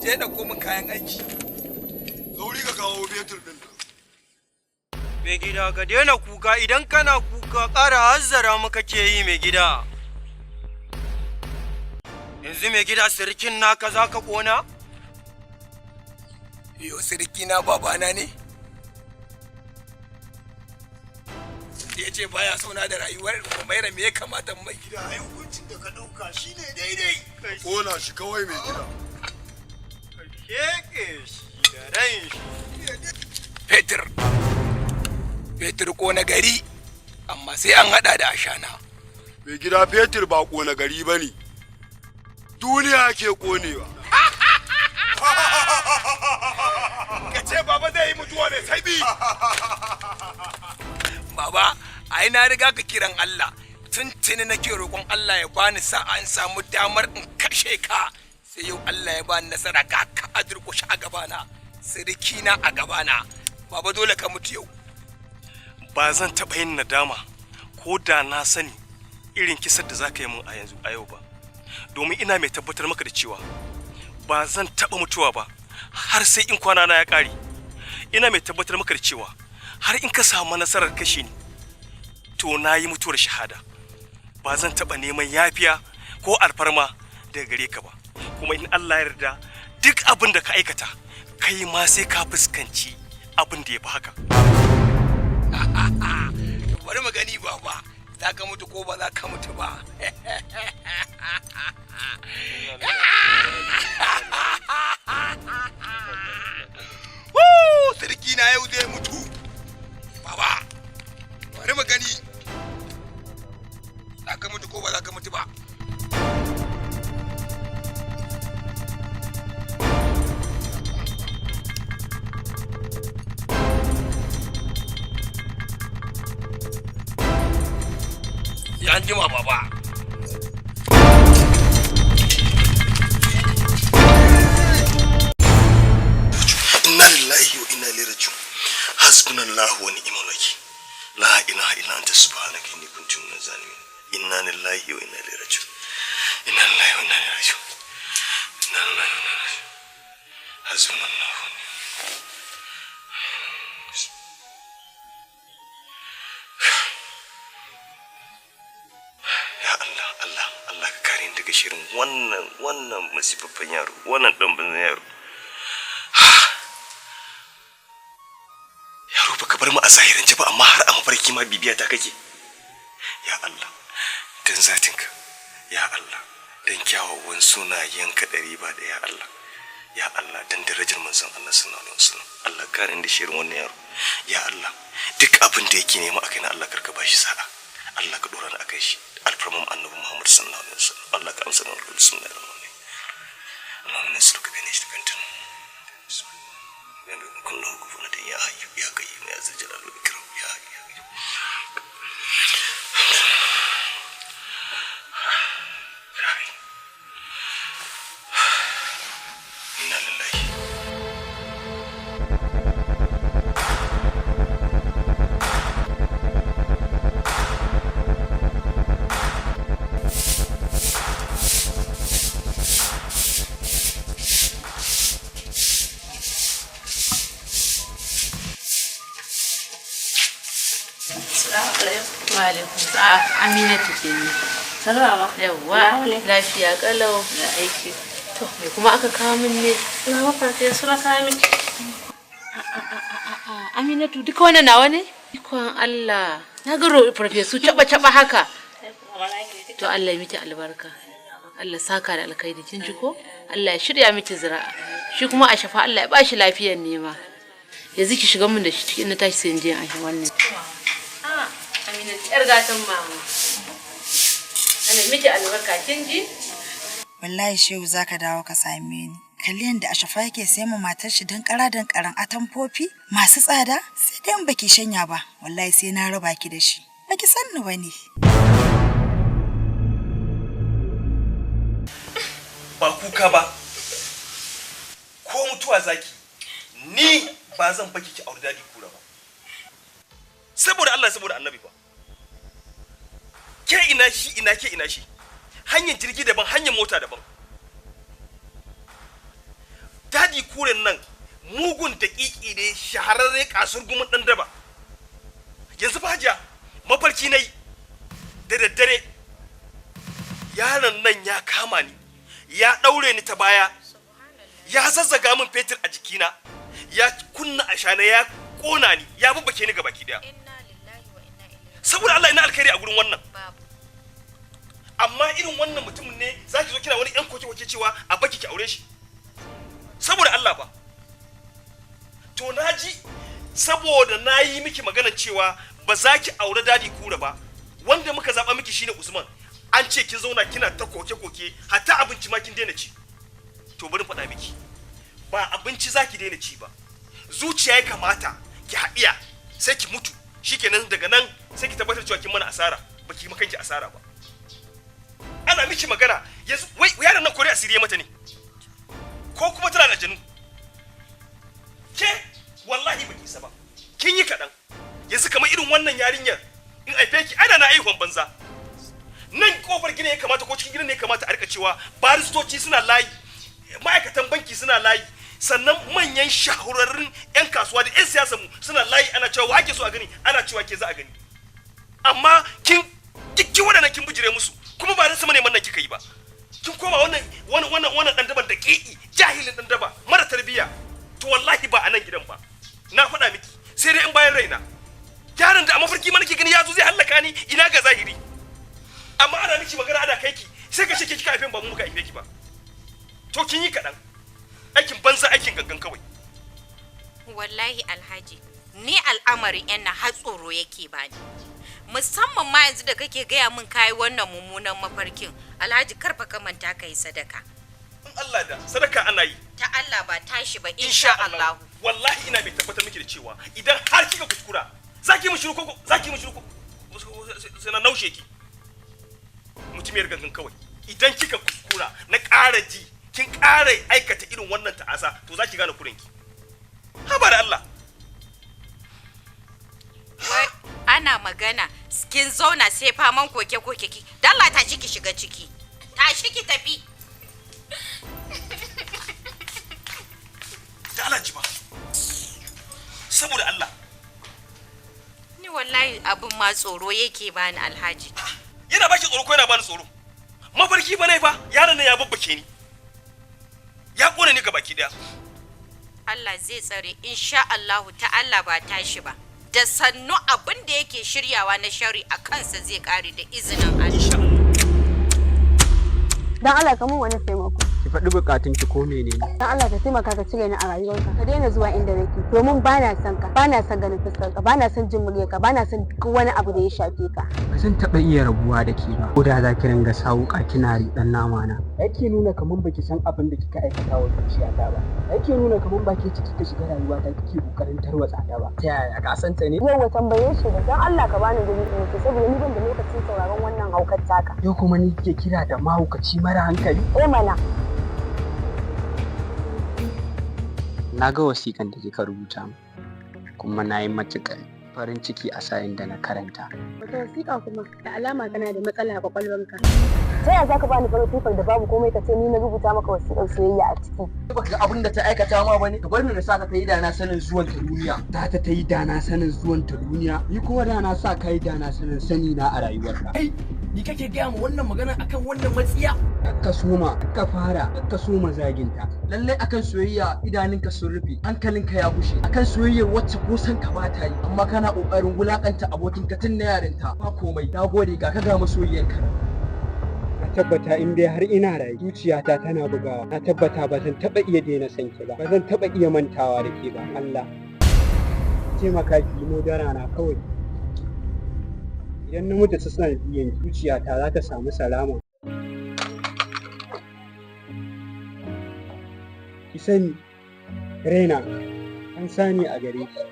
Je ɗauko min kayan aiki. Sauri ka kawo fetur din nan. Mai gida, ka daina kuka. Idan kana kuka, ƙara hazzara maka ke yi, mai gida. Yanzu, mai gida, sirikin naka za ka ƙona? Yo, siriki na babana ne? Ya ce baya sona da rayuwar Umaira, me ya kamata mai Gida, ai hukuncin da ka ɗauka shine daidai. Kona shi kawai, mai gida. Ka sheƙe shi da ran shi. Fetur. Fetur ko na gari, amma sai an hada da ashana. Mai gida, fetur ba kona gari ba ne. Duniya ke konewa. Ka ce baba zai yi mutuwa mai saibi. Baba, ai na riga ka kiran Allah. Tuntuni nake roƙon Allah ya bani sa'a in samu damar in kashe ka. Sai yau Allah ya bani nasara, ga ka a durƙushe a gabana. Sirikina a gabana. Baba, dole ka mutu yau. Ba zan taɓa yin nadama ko da na sani irin kisar da za ka yi mun a yanzu, a yau ba, domin ina mai tabbatar maka da cewa ba zan taɓa mutuwa ba har sai in kwana na ya ƙare. Ina mai tabbatar maka da cewa har in ka samu nasarar kashe ni, to na yi mutuwar shahada. Ba zan taɓa neman yafiya ko alfarma daga gare ka ba. Kuma in Allah ya yarda, duk abin da ka aikata, kai ma sai ka fuskanci abin da ya fi haka. Bari mu gani, baba. Za ka mutu ko ba za ka mutu ba. Woo! Sarki na yau zai mutu. Baba, bari mu gani. Za ka mutu ko ba za ka mutu ba. Sai an jima, baba. Inna lillahi wa inna ilaihi raji'un. Hasbunallahu wa ni'mal wakil. La ilaha illa anta, subhanaka inni kuntu minaz zalimin. Inna lillahi wa inna ilaihi raji'un. Inna lillahi wa inna ilaihi raji'un. Inna lillahi wa inna ilaihi raji'un. Hasbunallahu wa ni'mal. Ya Allah, Allah, Allah, ka kare ni daga shirin wannan masifaffen yaro, wannan dan banzan yaro. Yaro, baka bar mu a zahirance ba, amma har a mafarki ma bibiya ta kake. Ya Allah, dan zatinka, ya Allah, dan kyawawan sunayenka ɗari ba ɗaya, ya Allah, ya Allah, dan darajar manzon Allah sallallahu alaihi wasallam, Allah kare ni da shirin wannan yaro. Ya Allah, duk abin da yake nema akai na, Allah karka bashi sa'a. Allah ka dora ni akai shi, alfarman annabi Muhammad sallallahu alaihi wasallam. Allah ka amsa mana. Bismillahir rahmanir rahim. Allahumma nas'aluka bi nishtika kullu kufuwan ya hayyu ya qayyum ya zal jalali wal ikram ya hayyu ya qayyum. Inna lillahi. Wa alaikum sa'a. Aminatu kenan. Sallama. Yawwa, lafiya kalau. Da aiki. To, me kuma aka kawo min ne? Na mafarki suna kawo miki. Aminatu, duka wannan nawa ne? Ikon Allah. Na ga farfesu caba caba haka. To, Allah ya miki albarka. Allah saka da alkhairi, kin ji ko? Allah ya shirya miki zira'a. Shi kuma a shafa, Allah ya bashi lafiyar nema. Yanzu ki shiga mun da shi cikin, na tashi sai in je in ahi wannan. Ah, Aminatu, yar gatan mama. Allah ya miki albarka, kin ji? Wallahi Shehu, zaka dawo ka same ni. Kalli yadda Ashafa yake sayan ma matar shi dan kara dan karan atamfofi masu tsada, sai dai in baki shanya ba, wallahi sai na raba ki da shi. Baki san ni bane. Ba kuka ba, ko mutuwa zaki, ni ba zan baki ki auri Dadi Kura ba. Saboda Allah, saboda annabi ba. Ke ina shi, ina ke ina shi. Hanyar jirgi daban, hanyar mota daban. Dadi Kuren nan mugun daƙiƙi ne, shahararre, kasur gumin ɗan daba. Yanzu fa Hajiya, mafarki na yi da daddare, yaron nan ya kama ni, ya ɗaure ni ta baya, ya zazzaga min fetur a jikina, ya kunna ashana, ya ƙona ni, ya babbake ni gabaki daya. Saboda Allah, ina alkhairi a gurin wannan? Amma irin wannan mutumin ne za ki zo kina wani yan koke-koke cewa a baki ki aure shi? Saboda Allah ba. To na ji, saboda na yi miki magana cewa ba za ki aure Dadi Kura ba, wanda muka zaba miki shine Usman, an ce kin zauna kina ta koke-koke, hatta abinci ma kin daina ci. To bari faɗa miki, ba abinci za ki daina ci ba, zuciya ya kamata ki haɗiya sai ki mutu. Shikenan, daga nan sai ki tabbatar cewa kin mana asara, ba ki makanki asara ba. Ana miki magana yanzu, wai yaron nan kore asiri ya mata ne ko kuma tana da aljanu? Ke wallahi baki isa ba, kin yi kaɗan. Yanzu kamar irin wannan yarinyar in aife ki, ana na aihuwan banza. Nan kofar gidan ya kamata, ko cikin gidan ne ya kamata a rika cewa baristoci suna layi, ma'aikatan banki suna layi, sannan manyan shahararrun 'yan kasuwa da 'yan siyasa mu suna layi, ana cewa wa ake so a gani, ana cewa ke za a gani. Amma kin dukki waɗannan kin bijire musu, kuma ba dan sama neman nan kika yi ba, kin koma wannan wannan wannan wannan dan daban da ƙiƙi, jahilin dan daba mara tarbiyya. To wallahi ba a nan gidan ba, na faɗa miki, sai dai in bayan raina. Yaron da a mafarki ma nake gani ya zo zai hallaka ni, ina ga zahiri? Amma ana miki magana ana kai ki, sai ka ce ke kika haife, ba mu muka haife ki ba. To kin yi kaɗan, aikin banza, aikin gangan kawai. Wallahi Alhaji, ni al'amarin yan na har tsoro yake bani, musamman ma yanzu da kake gaya min kayi wannan mummunan mafarkin. Alhaji, karfa ka manta ka yi sadaka. In Allah da sadaka ana yi. Ta Allah, ba tashi ba, insha Allah. Wallahi ina mai tabbatar miki da cewa idan har kika kuskura, zaki mu shiru ko zaki mu shiru ko sai na naushe ki, mutumiyar gangan kawai. Idan kika kuskura na ƙara ji kin ƙara aikata irin wannan ta'asa, to za ki gane kurinki. Haba da Allah. Wai ana magana kin zauna sai faman koke koke ki. Dalla tashi ki shiga ciki, tashi ki tafi. Da Allah ji ba, saboda Allah. Ni wallahi abin ma tsoro yake bani, Alhaji. Yana baki tsoro ko yana bani tsoro? Mafarki ba ne fa, yaron nan ya babbake ni, ya kone ni gabaki daya. Allah zai tsare, insha Allahu. Ta Allah, ba tashi ba. Da sannu abin da yake shiryawa na shari a kansa zai kare da izinin Allah. Dan Allah ka mun wani taimako. Ki faɗi bukatun ki ko menene. Dan Allah ka taimaka ka cire ni a rayuwarka. Ka daina zuwa inda nake domin ba na son ka, ba na son ganin fuskar ka, ba na son jin muryarka, ba na son duk wani abu da ya shafe ka. Ba zan taɓa iya rabuwa da ke ba. Ko da za ki ringa sa wuƙa kina riɗan nama na. Yake nuna kaman baki san abin da kika aikata wa zuciyata ba. Yake nuna kaman ba ke ciki ka shiga rayuwata kike kokarin tarwatsa ta ba. Ta yaya ka san ta ne? Yau tambaye shi da dan Allah ka bani guri in wuce, saboda ni ban da lokacin sauraron wannan haukar taka. Yau kuma ni kike kira da mahaukaci mara hankali? Eh mana. Na ga wasiƙan da kika rubuta min, kuma na yi matuƙar farin ciki a sa'in da na karanta. Wata wasiƙa kuma? Da alama kana da matsala a kwakwalwarka. Ta yaya zaka bani farin fifar da babu komai ka ce ni na rubuta maka wasiƙar soyayya a ciki? Baka ga abin da ta aikata ma bane? Ka bar ni na saka ta yi da na sanin zuwan ta duniya. Za ta yi da na sanin zuwan ta duniya, ni kuma da na sa ka yi da na sanin sani na a rayuwarka. Kai, ni kake gaya ma wannan magana akan wannan matsiya? Ka soma, ka fara, ka soma zaginta. Lallai akan soyayya idanunka sun rufe, hankalinka ya bushe. Akan soyayya wacce ko san ka bata yi, amma kana kokarin wulakanta abokinka tun na yarinta. Ba komai, nagode, ga ka ga masoyiyarka. Na tabbata in dai har ina raye zuciyata tana bugawa, na tabbata ba zan taɓa iya daina son ki ba, ba zan taɓa iya mantawa da ke ba. Allah taimaka ki yi modara na kawai. Idan na mutu ta sanadiyan zuciyata za ta samu salama. Ki sani raina an sani a gare ki.